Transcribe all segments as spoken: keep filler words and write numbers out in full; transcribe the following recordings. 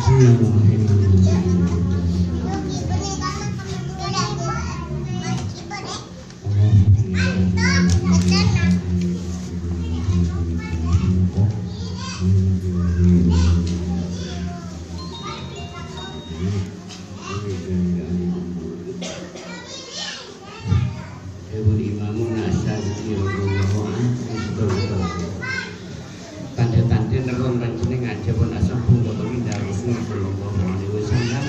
Dhâbuna Imamuna Asy-Syafi'i radhiyallahu anhu, "Tandhâ-tandhâna ron panjhennengngan jhâ' pon asambhung ka Baginda Rasul sallallahu alaihi wasallam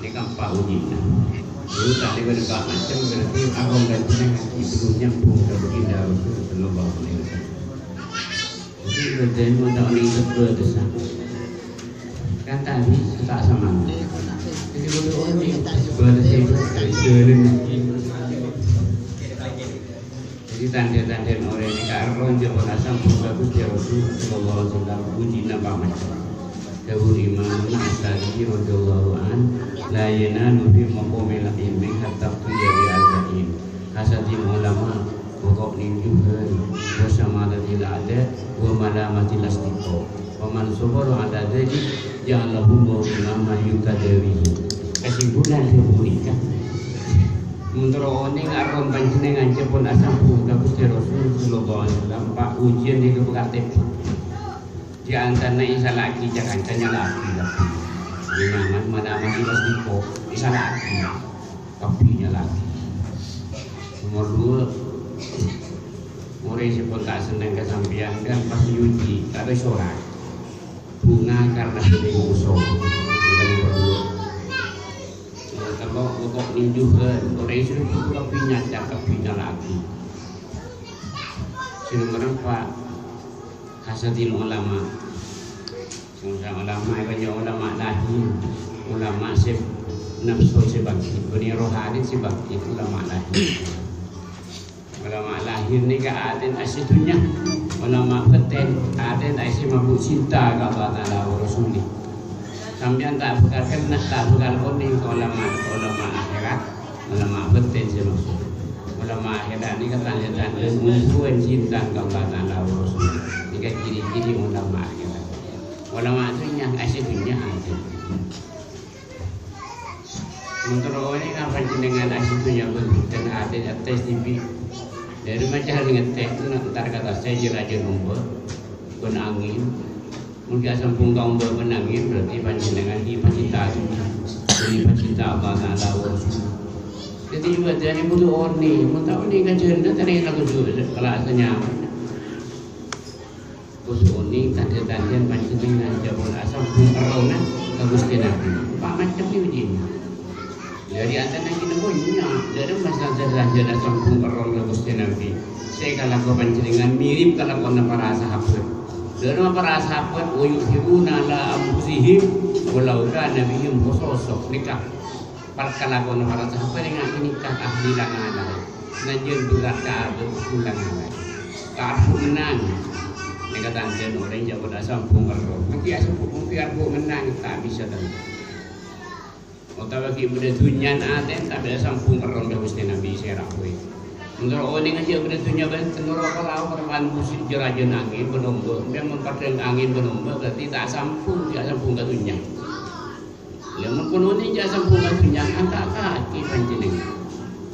nèka empa' ujina." Dulu tadi pada empa' macem, berarti ron panjhennengngan jhâ' pon nyambhung ka Baginda Rasul sallallahu alaihi wasallam. Jadi, badan mau tak oneng sebel desa. Kan tadi tak sama. Jadi, bodoh oneng sebel desa itu. Jalan. Jadi, tandhâ-tandhâna orèng nèka ron jhâ' pon asambhung ka Gusti Rasul sallallahu alaihi wasallam, ujina empa' macem. Dhâbuna Imam Asy-Syafi'i radhiyallahu anhu, "La yanalu fi maqamil ilmi hatta tuya bi arba'in." Hasadil ulama, wa ta'nil juhal, wa syamatatil a'da, wa malamatil asdiqa. Wa man sabara ala dzalik, ja'alahullahu imaman yuqtada bihi. Kesimpulan dhâbuna, mon terro oneng ron panjhennengngan jhâ' pon asambhung ka Gusti Rasul sallallahu alaihi wasallam, empa' ujiyân nèka bhâkal tèmbhâng. Di antarana èsala'aghi ca-kanca nyala'aghi kabbhi. Imaman malamati asdiqa, èsala'aghi. Kabbhi nyala'aghi. Nomor dua, orèng sè pon ta' senneng ka sampèyan kan pas nyuci, ta' tao sorat. Bhunga karna senneng muso. Itu nomor dua. Nomor tello', wa ta'nil juhal. Orèng sè pon kabbhi nyaca, kabbhi nyala'aghi. Sè nomor empa', hasadil ulama. Sè ulama, banyak ulama lahir, ulama sè nafsu sè bangkit, bânnè rohani sè bangkit, ulama lahir. Ulama lahir nèka atèna asè dhunnya, ulama bâtèn atèna asè mabuk cinta ka Allah Ta'ala wa Rasulih. Sampèyan ta' bhâkal kenna, ta' bhâkal onèng ka ulama, ulama akhèrat, ulama bâtèn sè maksud. Ulama akhèrat nèka tandhâ-tandhâ mungguwân cinta ka Allah Ta'ala wa Rasulih. Nèka ciri-ciri ulama akhèrat. Ulama dhunnya, asè dhunnya atè. Mon terro oneng panjhennengngan asè dhunnya bân bhunten atè, atè dibi'. Dâri maca ngetè, entar ka tasè jâ-rajâ ombâk bân angèn. Mon ghi' asambhung ka ombâk bân angèn, berarti panjhennengngan ghi' pacinta dhunnya. Ghi' pacinta Allah Ta'ala wa Rasul. Dhâddhi, ibadahna kodhu oneng. Mon ta' oneng ka jhâlânna, ta' nèng kodhu kala' sanyaman. Kodhu oneng tandhâ-tandhâna panjhennengngan jhâ' pon asambhung errohna ka Ghustè Nabbhi. Empa' macem ujina. Dâri atèna kènè' bânnya', dâri masalah tandhâ-tandhâna asambhung erroh ka Ghustè Nabbhi. Sè èkalako panjhennengngan mirip kalakowanna para sahabat. Dâri para sahabat, "Wa yu'thiruna ala anfusihim walau kana bihim khasasah." Nèka. Par-, kalakowanna para sahabat sè ngakè nèka ahli langaran. Sanajjân bhârât ka abâ' langaran. Ka abâ' mennang. Nèka tandhâna orèng jhâ' pon asambhung erroh. Mangkèn asambhung, mangkèn abâ' mennang, ta' bisa tandhâ. Otabâ ghi' bâdâ dhunnyana atèna, tapè asambhung erroh ka Ghustè Nabbhi sè ra' kowè. Mon terro oneng jhâ' bâdâ dhunnya bân tenoro kalawan musik jâ-rajâ angèn bân ombâk. Sampèyan mon padhâng angèn bân ombâk, berarti ta' asambhung, ta' asambhung ka dhunnya. Lha, mon kono nèka jhâ' sambhung ka dhunnya, angka' kakè panjhennengngan.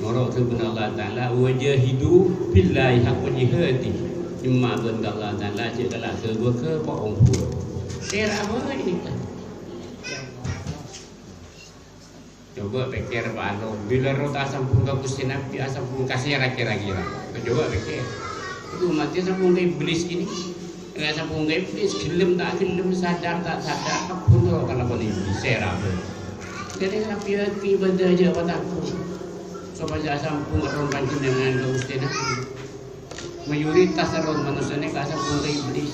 Noro' dhâbuna Allah Ta'ala, "Wa jahidu fillahi haqqa jihadih." Nyemma bân ka Allah Ta'ala, jhâ' kala' ghâbâghâ pa-ongghua. Sèra bhâi nèka. Coba pèkkèr, Pa' Along. Bilâ roh ta' sambhung ka Ghustè Nabbhi, asambhung ka sèra kèra-kèra? Coba pèkkèr. Itu matè sambhung ka iblis ini. Ghellâ' sambhung ka iblis, ghellem ta' ghellem, sadar ta' sadar, kabbhi kalakowan iblis, sèra bhâi. Dhâddhi, rapiaghi ibâdâ jhâ' pataku, sopajâ sambhung erroh panjhennengngan ka Ghustè Nabbhi. Mayoritas erroh manossa nèka sambhung ka iblis,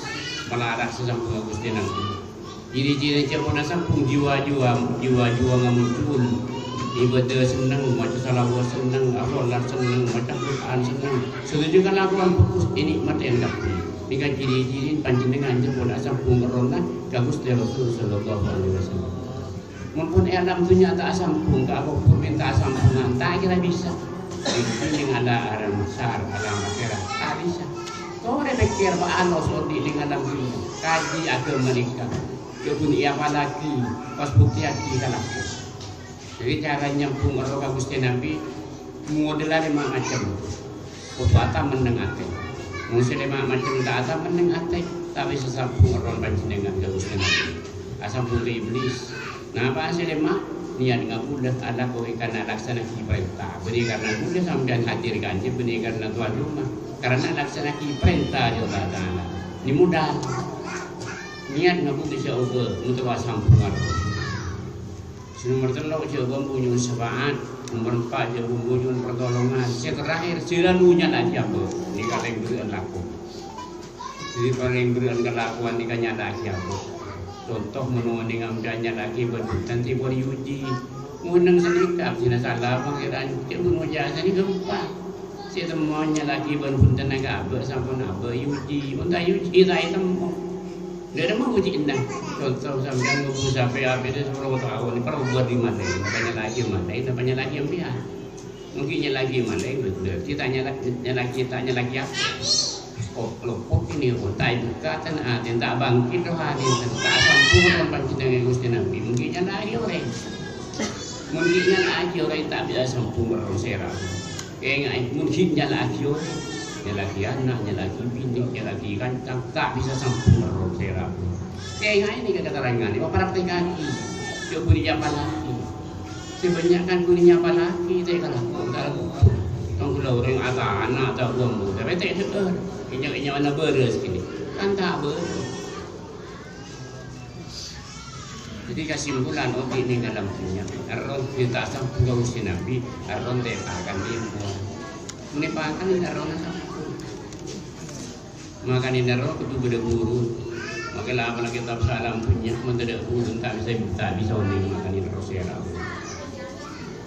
malarat sè sambhung ka Ghustè Nabbhi. Ciri-ciri jhâ' pon asambhung, jiwa-jiwa, jiwa-jiwa ngamuncul. Ibâdâ senneng, maca shalawat senneng, asholat senneng, maca Qur'an senneng. Sadhâjâ kalakowan bhâghus ènikmatè kabbhi. Nèka ciri-ciri panjhennengngan jhâ' pon asambhung errohna ka Ghustè Rasul sallallahu alaihi wasallam. Mon pon è alam dhunnya ta' asambhung, ka kobhur mènta asambhungan, ta' kèra bisa. Èngghi nèng alam mahsyar, alam akhèrat, ta' bisa. Torè pèkkèr, Pa' Along, sè odi' nèng alam dhunnya. Kajhi aghâma nèka. Ghâbây apalagi pas buktèyaghi kalako. Jadi, cara nyambhung erroh ka Ghustè Nabbhi, modella lèma' macem. Kodhu ata menneng atè. Mon sè lèma' macem ta' ata menneng atè, tapè sè sambhung erroh panjhennengngan ka Ghustè Nabbhi. Asambhung ka Iblis. Napa'a sè lèma'? Niyat ngabulâ alako karana alaksana'aghi parènta. Bânnè karana bulâ sampèyan hadir kanjeng, bânnè karana towan roma. Karana alaksana'aghi parènta dhâri Allah Ta'ala. Nè modal. Niyat ngabulâ sè obâ, mènta asambhung erroh. Sè nomer tello', jhâ' bâ' ambu nyo'on syafa'at. Nomer empa', jhâ' bâ' ambu nyo'on partolongan. Sè terakhir, selalu nyala'aghi abâ'. Nèka palèng berrâ'ân lako. Jadi, palèng berrâ'ân kalakowan nèka nyala'aghi abâ'. Conto, mon onèng sampèyan nyala'aghi bân bhunten, sè pon èuji. Mon neng sanèka abdhina sala, Pangèran, cè' bân ngoca' sanèka ghâmpang. Sè temmo nyala'aghi bân bhunten nèka abâ', sampon abâ' èuji. Mon ta' èuji, ta' ètemmo. Dhâ' remma uji'na. Conto, sampèyan ngobu sapè apèna sapolo taon, parlo bâdhi malè, napa nyala'aghi malè, napa nyala'aghi sampèyan? Mon ghi' nyala'aghi malè, berarti ta' nyala-, nyala'aghi, ta' nyala'aghi apa? Oh, lopot ini, oh, ta' èbukka' tan atèn, ta' bangkit rohani, ta' sambhung panjhennengngan Ghustè Nabbhi, mon ghi' nyala'aghi orèng. Mon ghi' nyala'aghi orèng, ta' bisa sambhung erroh sè rabu. Ènga'è, mon ghi' nyala'aghi orèng, nyala'aghi ana', nyala'aghi binè, nyala'aghi kancana, ta' bisa sambhung erroh sè rabu. Ènga'è nèka katerrangan, èpapraktekaghi. Jhâ' bânnè nyapala'aghi. Sè bânnya' kan bânnè nyapala'aghi, ta' kalako, ta' kalako. Tong ghulâ orèng atana, ta' buwâng-buwâng, tapè ta' dhâ'âr. Ènya-, ènyamana bârâs kènè. Kan ta' bârâs. Jadi, kasimpulan, odi' neng alam dhunnya, erroh ta' sambhung ka Ghustè Nabbhi, erroh ta' èpakan lèmbung. Mon èpakan, errohna sambhung. Makanan erroh kodhu bâdâ buru. Makè la apalagi ta' bisa alam dhunnya, mon tadâ' buru, ta' bisa, ta' bisa onèng makanan erroh sè rabu.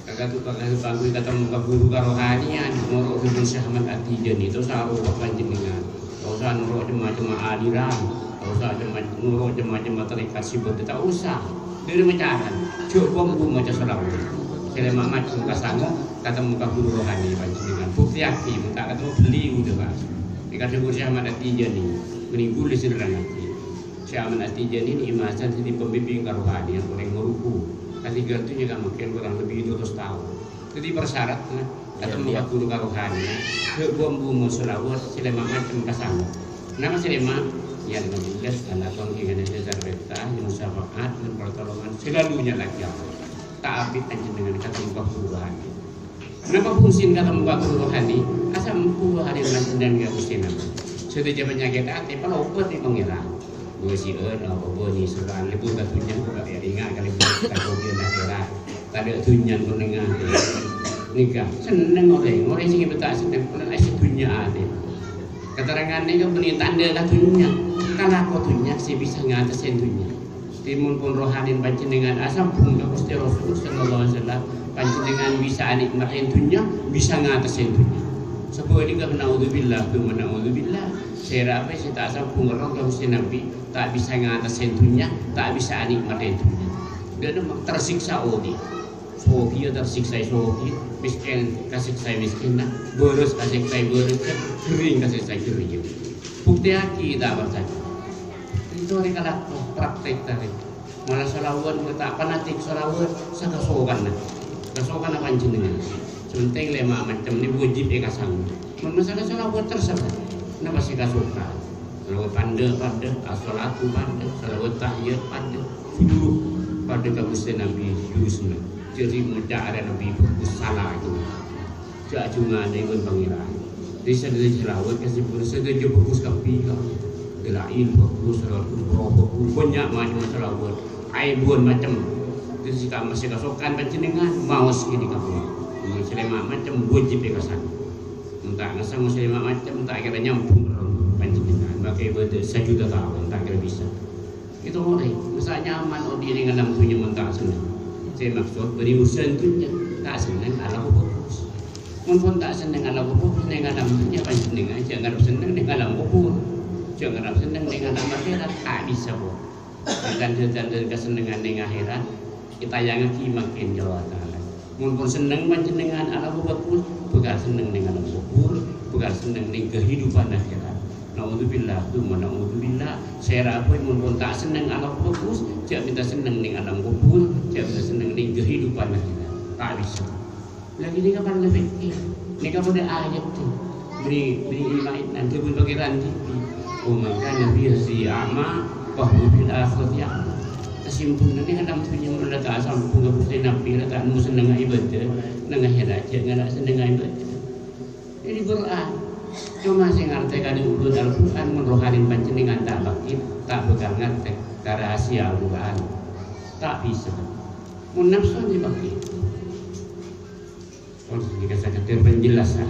Kakadu, kakadu, katemmo ka ghuru karohaniyan, noro' Ghuru Syekh Ahmad At-Taijani, terros arowa panjhennengngan. Ta' osa noro' cem-macem aliran, ta' osa cem-, noro' cem-macem tarekat sè bâdâ, ta' osa. Dhâri macaran, jhâ' bâ' ambu maca shalawat. Sè lèma' macem kasango, katemmo ka ghuru rohani panjhennengngan. Buktèyaghi, mon ta' katemmo bellè udah, Pak. Èkadhâbu Syekh Ahmad At-Taijani, mending ghulâ sè nerrangaghi. Syekh Ahmad At-Taijani nèka mazhab sè pembimbing karohaniyan orèng Maroko. Kadhi ghâllu nèka mungkin kurang lebbi dua ratus taon. Dhâddhi, persyaratna katemmo ka ghuru karohaniyan, jhâ' bâ' ambu maca shalawat sè lèma' macem kasango. Napa sè lèma'? Yâ, lèma' bellâs, alako kèngèng sè sarèta, nyo'on syafa'at, nyo'on partolongan, selalu nyala'aghi abâ'. Ta' abit panjhennengngan katemmo ka ghuru rohani. Napa fungsin katemmo ka ghuru rohani? Asambhung rohani panjhennengngan ka Ghustè Nabbhi. Sadhâjâ panyakèt atè, palobât bi' Pangèran. Bâsi'ân apa bâ' nèserran, lebur ka dhunnya, kok ta' ènga' ka lebur ka dhunnya akhèrat. Tadâ' dhunnya kennengngan. Nèka, senneng orèng, orèng sè ngèbâ ta' senneng, polana sè dhunnya atè. Katerrangan nèka bânnè tandhâ ka dhunnya, kalako dhunnya sè bisa ngatèsè dhunnya. Dhâddhi, mon pon rohani panjhennengngan asambhung ka Ghustè Rasul sallallahu alaihi wasallam, panjhennengngan bisa anè'matè dhunnya, bisa ngatèsè dhunnya. Sabhâligghâ, naudzubillah, tsumma naudzubillah. Sèra bhâi sè ta' asambhung erroh ka Ghustè Nabbhi, ta' bisa ngatèsè dhunnya, ta' bisa anè'matè dhunnya. Dhâ' remma tersiksa odi'. Soghi ya tersiksa soghi, miskin kasèksa miskinna, bârâs kasèksa bârâs, ghering kasèksa ghering. Buktèyaghi ta' parcajâ. Ènto rè kalako, praktek ta' rè. Mala shalawat, ta' fanatik shalawat, sakasokanna. Kasokanna panjhennengngan. Sè pentèng lèma' macem nè wajib èkasanggu. Mon masalah shalawat terserah. Napa sè kasokan? Shalawat pandâ', padâ, as-shalatu padâ, shalawat tahiyat padâ. Jhurus padâ ka Ghustè Nabbhi jhurusna. Jhâ' rè ngoca' arè Nabbhi bhâghus sala ghâllu. Jhâ' ajhungana bân Pangèran. Dhâri sadhâjâ shalawat kasimpulan sadhâjâ bhâghus kabbhi, Ka'. Dalail bhâghus, shalawat kubra bhâghus, bânnya' macem shalawat. Aèbuwân macem. Dhâddhi sè ka-, sè kasokan panjhennengngan maos kènè' kabbhi. Mon sè lèma' macem wajib èkasanggu. Mon ta' ngasanggu sè lèma' macem, ta' kèra nyambhung karo panjhennengngan. Makè bâdâ sajuta taon, ta' kèra bisa. Ènto orèng, masa' nyaman odi' neng alam dhunnya mon ta' senneng. Sè maksod bânnè urusan dhunnya, ta' senneng alako bhâghus. Mon pon ta' senneng alako bhâghus neng alam dhunnya, panjhennengngan jhâ' ngarep senneng neng alam kubur. Jhâ' ngarep senneng neng alam akhèrat, ta' bisa, pon. Mangkana dhâ-, dhâ-, kasennengngan neng akhèrat, ètayangaghi mangkèn ka Allah Ta'ala. Mon pon senneng panjhennengngan alako bhâghus, bhâkal senneng neng alam kubur, bhâkal senneng neng kahidupan akhèrat. Naudzubillah, tsumma naudzubillah. Sèra bhâi mon pon ta' senneng alam kubur, jhâ' mènta senneng neng alam kubur, jhâ' mènta senneng neng kehidupan akhirat. Ta' bisa. Lagi nèka kan lebih. Nèka padâ ayat tuh. Beri, beri iman, nanti pun pangeran dibi'. "Wa man kana fi hadhihi a'ma, fa huwa fil akhirati a'ma." Kasimpolna nèka alam dhunnya mon la ta' sambung ka Ghustè Nabbhi, la ta' nemu sennengnga ibâdâh, neng akhèrat jhâ' ngala' sennengnga ibâdâh. Ini Quran. Coma sè ngartè kandhâng ulun Al-Quran, mon rohani panjhennengngan ta' pagghun, ta' bhâkal ngartè ka rahasia Al-Quran. Ta' bisa. Mon nafsu sè pagghun. Pon sè nèka sakadhâr penjelasan.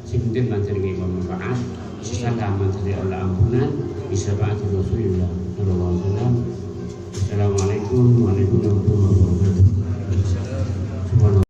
Sè penting mator nèka manfaat. Sè salah mator Allah ampunan. Bisa ba'da Rasulullah sallallahu alaihi wasallam. Assalamualaikum warahmatullahi wabarakatuh. Subhanallah.